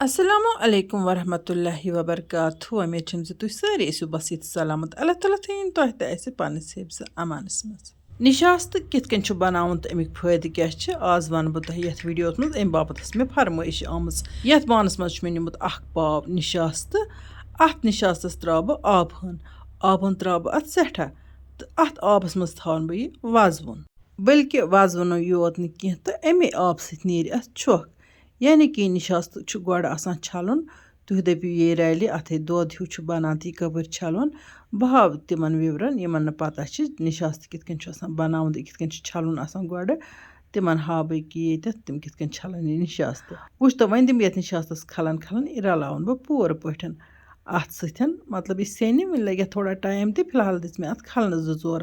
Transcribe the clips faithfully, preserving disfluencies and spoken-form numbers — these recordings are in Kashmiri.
السلام علیکم ورحمۃ اللہ وبرکاتہ۔ وۄمید چھم زِ تُہۍ سٲری ٲسِو بس ییٚتہِ سلامت۔ اللہ تعالیٰ تھٲیِن تۄہہِ تہٕ اَسہِ پننِس حفظ امانس منٛز۔ نِشاستہٕ کِتھ کٔنۍ چھُ بناوُن تہٕ اَمِکۍ فٲیدٕ کیٛاہ چھِ، آز وَنہٕ بہٕ تۄہہِ یَتھ ویٖڈیوَس منٛز۔ اَمہِ باپَتھ ٲس مےٚ فرمٲیش آمٕژ۔ یَتھ بانَس منٛز چھُ مےٚ نیُمُت اَکھ پاو نِشاستہٕ۔ اَتھ نِشاستَس ترٛاوٕ بہٕ آبہٕ ہن۔ آبہٕ ہن ترٛاوٕ بہٕ اَتھ سٮ۪ٹھاہ، تہٕ اَتھ آبَس منٛز تھاوَن بہٕ یہِ وَزوُن۔ بلکہِ وَزوُنُے یوت نہٕ کینٛہہ، تہٕ اَمے آبہٕ سۭتۍ نیرِ اَتھ چھۄکھ۔ یعنی کہِ یہِ نِشاستہٕ چھُ گۄڈٕ آسان چھَلُن۔ تُہۍ دٔپِو، یے رَلہِ، اَتھَے دۄد ہیوٗ چھُ بَنان، تہٕ یہِ کَپٲرۍ چھَلون؟ بہٕ ہاوٕ تِمَن وِورَن، یِمَن نہٕ پَتہ چھِ نِشاستہٕ کِتھ کٔنۍ چھُ آسان بَناوُن تہٕ کِتھ کٔنۍ چھُ چھَلُن آسان گۄڈٕ۔ تِمَن ہاوٕ بہٕ کہِ ییٚتٮ۪تھ تِم کِتھ کٔنۍ چھَلَن یہِ نِشاستہٕ۔ وٕچھ تو، وۄنۍ دِمہٕ بہٕ یَتھ نِشاستَس کھَلَن کھَلَن، یہِ رَلاوَن بہٕ پوٗرٕ پٲٹھۍ اَتھ سۭتۍ۔ مطلب، یہِ سیٚنہِ، وۄنۍ لَگہِ اَتھ تھوڑا ٹایم، تہِ فی الحال دِژ مےٚ اَتھ کھَلنہٕ زٕ ژور۔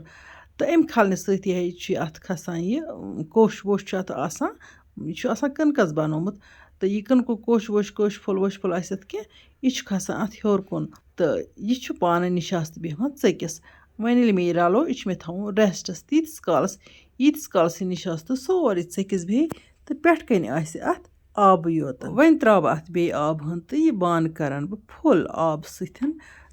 تہٕ اَمہِ کھَلنہٕ سۭتی چھُ اَتھ کھَسان یہِ، کوٚش ووٚش چھُ اَتھ آسان۔ یہِ چھُ آسان کٕنکَس بَنومُت۔ تہٕ یہِ کٕنکُک کوٚش ووٚش، کوٚش پھوٚل ووٚش پھوٚل آسہِ اَتھ کینٛہہ، یہِ چھُ کھَسان اَتھ ہیوٚر کُن۔ تہٕ یہِ چھُ پانہٕ نِشاستہٕ بیٚہوان ژٔکِس۔ وۄنۍ ییٚلہِ مےٚ یہِ رَلو، یہِ چھُ مےٚ تھاوُن ریسٹَس تیٖتِس کالَس، ییٖتِس کالَس یہِ نِشاستہٕ سورُے ژٔکِس بیٚہہِ تہٕ پٮ۪ٹھ کَنہِ آسہِ اَتھ آبٕے یوت۔ وۄنۍ ترٛاوٕ بہٕ اَتھ بیٚیہِ آبہٕ ہن تہٕ یہِ بانہٕ کَرَن بہٕ فُل آبہٕ سۭتۍ،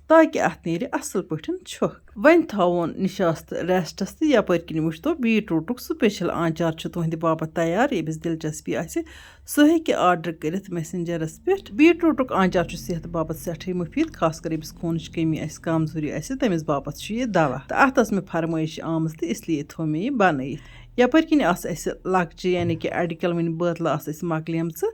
تاکہِ اَتھ نیرِ اَصٕل پٲٹھۍ چھۄکھ۔ وۄنۍ تھاوون نِشاستہٕ ریسٹَس تہٕ یَپٲرۍ کِنۍ وٕچھتو بیٖٹ روٗٹُک سُپیشَل آنچار چھُ تُہٕنٛدِ باپَتھ تیار۔ ییٚمِس دِلچَسپی آسہِ، سُہ ہیٚکہِ آرڈر کٔرِتھ میسنجرَس پٮ۪ٹھ۔ بیٖٹ روٗٹُک آنچار چھُ صحتہٕ باپَتھ سٮ۪ٹھٕے مُفیٖد، خاص کر ییٚمِس خوٗنٕچ کٔمی آسہِ، کمزوٗری آسہِ، تٔمِس باپَتھ چھُ یہِ دوا۔ تہٕ اَتھ ٲس مےٚ فرمٲیش آمٕژ، تہٕ اس لیے تھوٚو مےٚ یہِ بَنٲیِتھ۔ یَپٲرۍ کِنۍ آسہٕ اَسہِ لۄکچہِ، یعنی کہِ اَڑِ کِلوٕنۍ بٲتلہٕ آسہٕ اَسہِ مۄکلیمژٕ،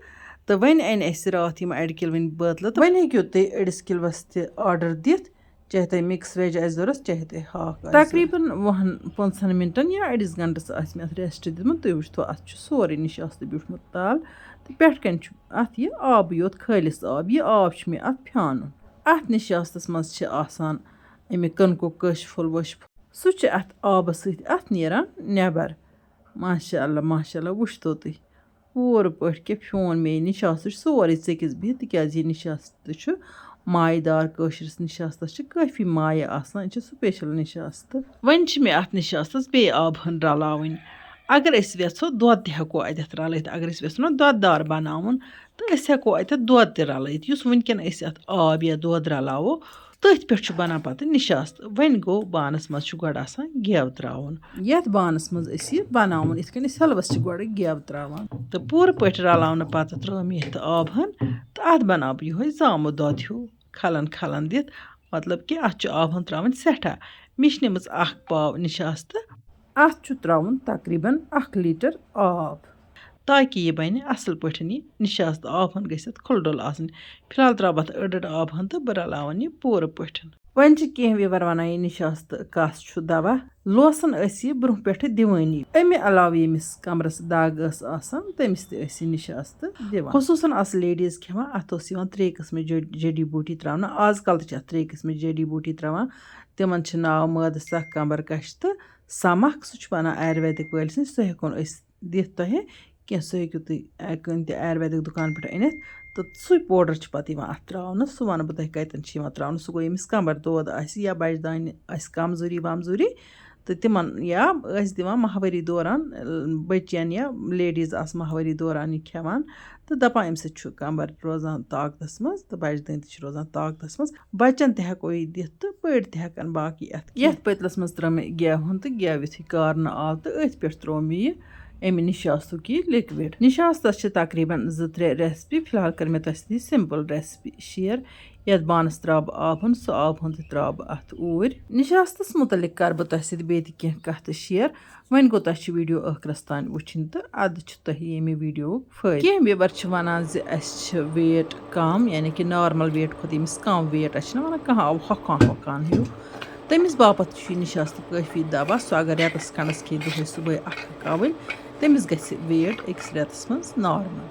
تہٕ وۄنۍ اَنہِ اَسہِ راتھ یِم اَڑِ کِلوٕنۍ بٲتلہٕ، تہٕ وۄنۍ ہیٚکِو تُہۍ أڑِس کِلوَس تہِ آرڈر دِتھ، چاہے تۄہہِ مِکس ویج آسہِ ضوٚرَتھ، چاہے تۄہہِ ہاکھ آسہِ ضوٚرَتھ۔ تقریٖباً وُہَن پٕنٛژٕہَن مِنٹَن یا أڑِس گھنٹَس آسہِ مےٚ اَتھ ریسٹ دیُتمُت۔ تُہۍ وٕچھتو، اَتھ چھُ سورُے نِشاستہٕ بیوٗٹھمُت تَل، تہٕ پٮ۪ٹھ کَنۍ چھُ اَتھ یہِ آبٕے یوت، خٲلِص آب۔ یہِ آب چھُ مےٚ اَتھ پھیٛانُن۔ اَتھ نِشاستَس منٛز چھِ آسان اَمہِ کٕنکُک کٔش پھوٚل ؤش پھوٚل۔ سُہ چھُ اَتھ آبَس سۭتۍ اَتھ نیران نٮ۪بَر۔ ماشاء اللہ، ماشاء اللہ، وٕچھتو تُہۍ۔ پوٗرٕ پٲٹھۍ کہِ پھیوٗن مےٚ یہِ نِشاستہٕ چھُ سورُے ژٔکِس بِہِتھ، تِکیٛازِ یہِ نِشاستہٕ چھُ مایہِ دار۔ کٲشرِس نِشاستَس چھِ کٲفی مایہِ آسان، یہِ چھِ سُپیشَل نِشاستہٕ۔ وۄنۍ چھِ مےٚ اَتھ نِشاستَس بیٚیہِ آبہٕ ہن رَلاوٕنۍ۔ اگر أسۍ یَژھو، دۄد تہِ ہٮ۪کو اَتٮ۪تھ رَلٲیِتھ۔ اگر أسۍ یَژھو نہ دۄدٕ دار بَناوُن، تہٕ أسۍ ہٮ۪کو اَتٮ۪تھ دۄد تہِ رَلٲیِتھ۔ یُس وٕنکٮ۪ن أسۍ اَتھ آب یا دۄد رَلاوو، تٔتھۍ پٮ۪ٹھ چھُ بَنان پَتہٕ نِشاستہٕ۔ وۄنۍ گوٚو، بانَس منٛز چھُ گۄڈٕ آسان گٮ۪و ترٛاوُن۔ یَتھ بانَس منٛز أسۍ یہِ بَناوُن، یِتھ کٔنۍ أسۍ حلوَس چھِ گۄڈٕ گٮ۪و ترٛاوان۔ تہٕ پوٗرٕ پٲٹھۍ رَلاونہٕ پَتہٕ ترٛٲو مےٚ یَتھ آب ہن، تہٕ اَتھ بَناو بہٕ یِہوٚے زامُت دۄد ہیوٗ کھَلَن کھَلَن دِتھ۔ مطلب کہِ اَتھ چھُ آب ہن ترٛاوٕنۍ سٮ۪ٹھاہ۔ مےٚ چھِ نِمٕژ اَکھ پاو نِشاستہٕ۔ اَتھ چھُ ترٛاوُن تقریٖباً اَکھ لیٖٹر آب۔ تاکہِ یہِ بَنہِ اَصٕل پٲٹھۍ یہِ نِشاستہٕ۔ آب ہن گژھِ اَتھ کھُلہٕ ڈُلہٕ آسٕنۍ۔ فی الحال ترٛاوٕ بہٕ اَتھ أڑ أڑ آب ہن تہٕ بہٕ رَلاوَن یہِ پوٗرٕ پٲٹھۍ۔ وۄنۍ چھِ کینٛہہ viewer وَنان، یہِ نِشاستہٕ کَس چھُ دَوا؟ لوسَن ٲسۍ یہِ برٛونٛہہ پٮ۪ٹھٕ دِوٲنی۔ اَمہِ علاوٕ ییٚمِس کَمرَس دَگ ٲس آسان، تٔمِس تہِ ٲسۍ یہِ نِشاستہٕ دِوان۔ خصوٗصاً آسہٕ ladies کھٮ۪وان، اَتھ اوس یِوان ترٛیٚیہِ قٕسمٕچ جٔڈ-، جٔڈی بوٗٹی ترٛاونہٕ۔ آز کَل تہِ چھِ اَتھ ترٛیٚیہِ قٕسمٕچ جٔڈی بوٗٹی ترٛاوان۔ تِمَن چھِ ناو مٲدٕ سَکھ، کَمبَر کَش تہٕ سَمَکھ۔ سُہ چھُ بَنان آیُرویدِک وٲلۍ سٕنٛدۍ، سُہ ہٮ۪کون أسۍ دِتھ تۄہہِ۔ کینٛہہ سُہ ہیٚکِو تُہۍ، اَ، کُنہِ تہِ آیُرویدِک دُکان پٮ۪ٹھ أنِتھ، تہٕ سُے powder چھُ پَتہٕ یِوان اَتھ ترٛاونہٕ۔ سُہ وَنہٕ بہٕ تۄہہِ کَتٮ۪ن چھُ یِوان ترٛاونہٕ۔ سُہ گوٚو ییٚمِس کَمبَر دود آسہِ یا بَجہِ دانہِ آسہِ کَمزوٗری وَمزوٗری، تہٕ تِمَن یا ٲسۍ دِوان ماہوٲری دوران، اَ، بٔچِیَن یا ladies آسہٕ ماہوٲری دوران یہِ کھٮ۪وان، تہٕ دَپان، اَمہِ سۭتۍ چھُ کَمبَر روزان طاقتَس منٛز تہٕ بَجہِ دٲنۍ تہِ چھِ روزان طاقتَس منٛز۔ بَچَن تہِ ہٮ۪کو یہِ دِتھ تہٕ بٔڑۍ تہِ ہٮ۪کَن باقٕے اَتھ کھٮ۪تھ۔ یَتھ پٔتلَس منٛز ترٛٲو مےٚ گٮ۪و ہن تہٕ گٮ۪و یُتھُے کارنہٕ آو تہٕ أتھۍ پٮ۪ٹھ ترٛوو مےٚ یہِ اَمہِ نِشاستُک یہِ liquid۔ نِشاستَس چھِ تقریٖباً زٕ ترٛےٚ recipe، فی الحال کٔر مےٚ تۄہہِ سۭتۍ simple recipe share۔ یَتھ بانَس ترٛاوٕ بہٕ آب ہن، سُہ آب ہن تہِ ترٛاوٕ بہٕ اَتھ اوٗرۍ۔ نِشاستَس مُتعلِق کَرٕ بہٕ تۄہہِ سۭتۍ بیٚیہِ تہِ کینٛہہ کَتھٕ share۔ وۄنۍ گوٚو، تۄہہِ چھِ video ٲخرَس تام وٕچھِنۍ تہٕ اَدٕ چھُ تۄہہِ ییٚمہِ videoہُک فٲیدٕ۔ کینٛہہ viewer چھِ وَنان زِ اَسہِ چھِ weight کَم، یعنی کہِ normal weight کھۄتہٕ ییٚمِس کَم weight، اَسہِ چھِنہ وَنان کانٛہہ آو ہۄکھان ہۄکھان ہیوٗ، تٔمِس باپَتھ چھُ یہِ نِشاستہٕ کٲفی دَوا۔ سُہ اگر رٮ۪تَس کھنٛڈَس کھیٚیہِ دۄہَے صُبحٲے اَکھ اَکھ اَوٕلۍ، تٔمِس گژھِ weight أکِس رٮ۪تَس منٛز normal۔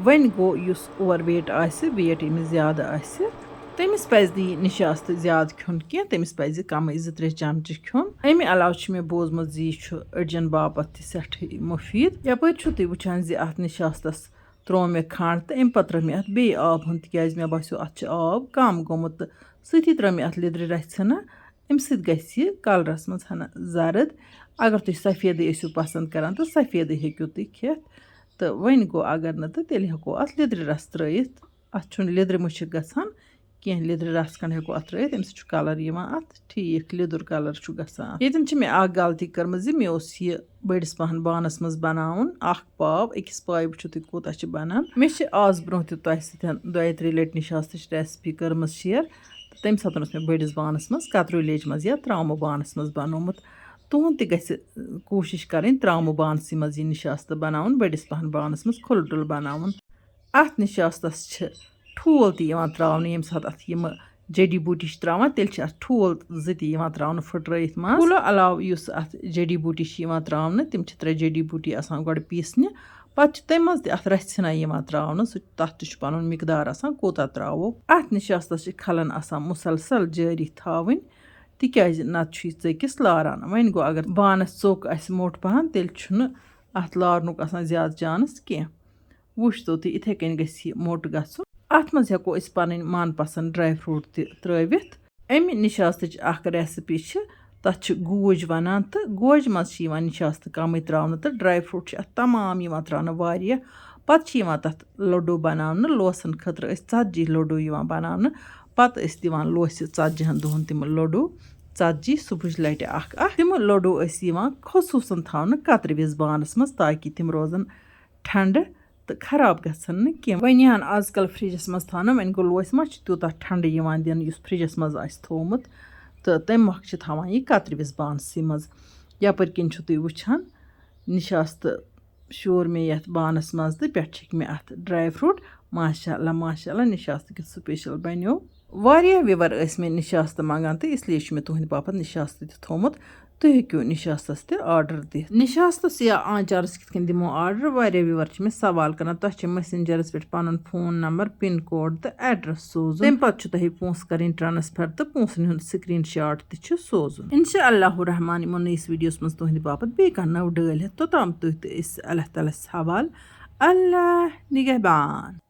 وۄنۍ گوٚو، یُس over weight آسہِ، weight ییٚمِس زیادٕ آسہِ، تٔمِس پَزِ نہٕ یہِ نِشاستہٕ زیادٕ کھیوٚن کینٛہہ، تٔمِس پَزِ کَمٕے زٕ ترٛےٚ چمچہٕ کھیوٚن۔ اَمہِ علاوٕ چھُ مےٚ بوٗزمُت زِ یہِ چھُ أڈجَن باپَتھ تہِ سٮ۪ٹھٕے مُفیٖد۔ یَپٲرۍ چھُو تُہۍ وٕچھان زِ اَتھ نِشاستَس ترٛوو مےٚ کھنٛڈ تہٕ اَمہِ پَتہٕ ترٛٲو مےٚ اَتھ بیٚیہِ آب ہُن، تِکیٛازِ مےٚ باسیو اَتھ چھُ آب کَم گوٚمُت، تہٕ سۭتی ترٛٲو مےٚ اَتھ لیٚدرِ رَژھِ ہنا۔ اَمہِ سۭتۍ گژھِ یہِ کَلرَس منٛز ہنا زَرٕد۔ اگر تُہۍ سفیدٕے ٲسِو پَسنٛد کَران، تہٕ سفیدٕے ہیٚکِو تُہۍ کھٮ۪تھ۔ تہٕ وۄنۍ گوٚو، اگر نہٕ، تہٕ تیٚلہِ ہٮ۪کو اَتھ لیٚدرِ رَس ترٛٲیِتھ۔ اَتھ چھُنہٕ لیٚدرِ مُشک گژھان کینٛہہ۔ لیٚدرِ رَس کھنٛڈ ہٮ۪کو اَتھ ترٛٲیِتھ، اَمہِ سۭتۍ چھُ کَلَر یِوان اَتھ ٹھیٖک، لیٚدُر کَلَر چھُ گژھان اَتھ۔ ییٚتٮ۪ن چھِ مےٚ اَکھ غلطی کٔرمٕژ زِ مےٚ اوس یہِ بٔڑِس پَہَن بانَس منٛز بَناوُن اَکھ پاو۔ أکِس پایہِ وٕچھِو تُہۍ کوٗتاہ چھِ بَنان۔ مےٚ چھِ آز برٛونٛہہ تہِ تۄہہِ سۭتۍ دۄیہِ ترٛیٚیہِ لَٹہِ نِشاستٕچ recipe کٔرمٕژ share، تہٕ تَمہِ ساتہٕ اوس مےٚ بٔڑِس بانَس منٛز کَتریو لیٚجہِ منٛز یا ترٛامہٕ بانَس منٛز بَنومُت۔ تُہُنٛد تہِ گژھِ کوٗشِش کَرٕنۍ ترٛامہٕ بانسٕے منٛز یہِ نِشاستہٕ بَناوُن، بٔڑِس پَہَن بانَس منٛز کھُلہٕ ڈُلہٕ بَناوُن۔ اَتھ نِشاستَس چھِ ٹھوٗل تہِ یِوان ترٛاونہٕ، ییٚمہِ ساتہٕ اَتھ یِمہٕ جڈی بوٗٹی چھِ ترٛاوان، تیٚلہِ چھِ اَتھ ٹھوٗل زٕ تہِ یِوان ترٛاونہٕ پھٕٹرٲیِتھ منٛز۔ ٹھوٗلو علاوٕ یُس اَتھ جڈی بوٗٹی چھِ یِوان ترٛاونہٕ، تِم چھِ ترٛےٚ جڈی بوٗٹی آسان گۄڈٕ پیٖسنہِ، پَتہٕ چھِ تَمہِ منٛز تہِ اَتھ رَژھِ ہنا یِوان ترٛاونہٕ، سُہ تَتھ تہِ چھُ پَنُن مقدار آسان کوٗتاہ ترٛاوو۔ اَتھ نِشاستَس چھِ کھَلَن آسان مُسلسل جٲری تھاوٕنۍ، تِکیٛازِ نَتہٕ چھُ یہِ ژٔکِس لاران۔ وۄنۍ گوٚو، اگر بانَس ژوٚک آسہِ موٚٹ پَہَن، تیٚلہِ چھُنہٕ اَتھ لارنُک آسان زیادٕ chance کینٛہہ۔ وٕچھتو تُہۍ، یِتھَے کٔنۍ گژھِ یہِ موٚٹ گژھُن۔ اَتھ منٛز ہٮ۪کو أسۍ پَنٕنۍ من پسنٛد dry fruit تہِ ترٛٲوِتھ۔ اَمہِ نِشاستٕچ اَکھ recipe چھِ، تَتھ چھِ گوج وَنان، تہٕ گوجہِ منٛز چھِ یِوان نِشاستہٕ کَمٕے ترٛاونہٕ تہٕ dry fruit چھِ اَتھ تمام یِوان ترٛاونہٕ واریاہ۔ پَتہٕ چھِ یِوان تَتھ لڈوٗ بَناونہٕ، لوسَن خٲطرٕ ٲسۍ ژتجی لڈوٗ یِوان بَناونہٕ۔ پَتہٕ ٲسۍ دِوان لوسہِ ژتجی ہَن دۄہَن تِم لڈوٗ، ژتجی صُبحٕچ لَٹہِ اَکھ اَکھ۔ تِم لڈوٗ ٲسۍ یِوان خصوٗصَن تھاونہٕ کَترِوِس بانَس منٛز، تاکہِ تِم روزَن ٹھنٛڈٕ تہٕ خراب گژھن نہٕ کینٛہہ۔ وۄنۍ یِہَن آز کل فرجَس منٛز تھاونہٕ، وۄنۍ گوٚو لوسہِ ما چھُ تیوٗتاہ ٹھنٛڈٕ یِوان دِنہٕ یُس فرجَس منٛز آسہِ تھوٚومُت، تہٕ تَمہِ مۄکھٕ چھِ تھاوان یہِ کَترِوِس بانسٕے منٛز۔ یَپٲرۍ کِنۍ چھُو تُہۍ وٕچھان نِشاستہٕ شور مےٚ یَتھ بانَس منٛز تہٕ پٮ۪ٹھٕ چھِکھ مےٚ اَتھ dry fruit۔ ماشاء اللہ، ماشاء اللہ، نِشاستہٕ کیُتھ special بَنیو۔ واریاہ viewer ٲسۍ مےٚ نِشاستہٕ منٛگان تہٕ اس لیے چھُ مےٚ تُہٕنٛدِ باپَتھ نِشاستہٕ تہِ تھوٚومُت۔ تُہۍ ہیٚکِو نِشاستَس تہِ order دِتھ۔ نِشاستَس یا آنچارَس کِتھ کٔنۍ دِمو order؟ واریاہ viewer چھِ مےٚ سوال کَران۔ تۄہہِ چھِ messengerَس پٮ۪ٹھ پَنُن phone number, pin code تہٕ address سوزُن۔ تَمہِ پَتہٕ چھُ تۄہہِ پونٛسہٕ کَرٕنۍ transfer تہٕ پونٛسَن ہُنٛد screenshot تہِ چھُ سوزُن۔ اِنشاء اللہ الرحمن یِمو نٔیِس videoَس منٛز تُہٕنٛدِ باپَتھ بیٚیہِ کانٛہہ نٔو ڈٲلۍ ہٮ۪تھ۔ توٚتام تُہۍ تہٕ أسۍ اللہ تعالیٰ ہَس حوالہٕ۔ اللہ نِگہبان۔